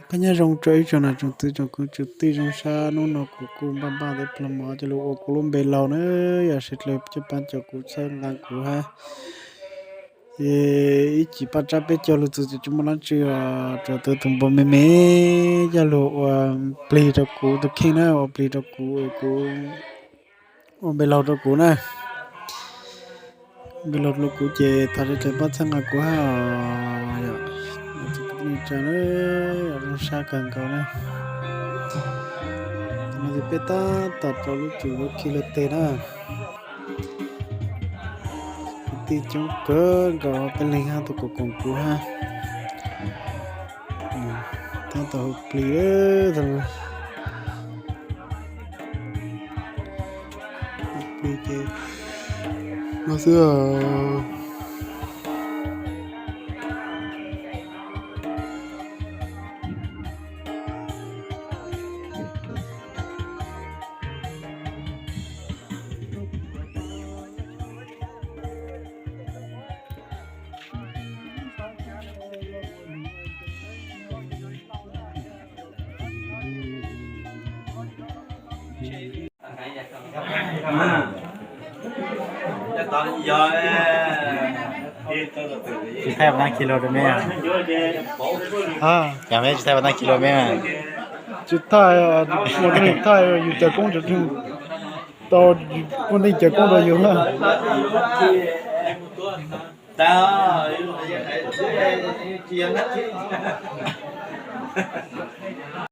Peb nyob zoo rau ib tsoom niam tsoom txiv tsoom kwv tsoom tij zoo sab, hnub no kuv kuj npaj npaj tej plag mov coj los ua kuv lub npe laug na, yog sawv daws coj pab caum kuv txhawb nqa kuv hab. Ces ib chim paj tsab peb caug lug txug ces tsis muaj dlaab tsi os, tsuas tau tus npua me me coj lug ua plig rau kuv tus kheej na, ua plig rau kuv, kuv ua npe laug rau kuv na. Npe laug rau kuv ces thov sawv daws pab txhawb nqa kuv hab os. Yog tsa na, zoo sab kawg nkaus na. Tam no ces peb tab tom rau lub tsum yuav khi lug teg na. Kwv tij coob kawg nkaus, peb leeg hab tuaj koom koom kuv hab. Tab tom hu plig, hu plig ces no xwb. Tsis thaij pas tag kis lus rau meb. Cas meb tsis thaij pas tag kis lus meb? Tsis thaij, thaij yus cawv koob, tau poj ntej cawv koob rau yus.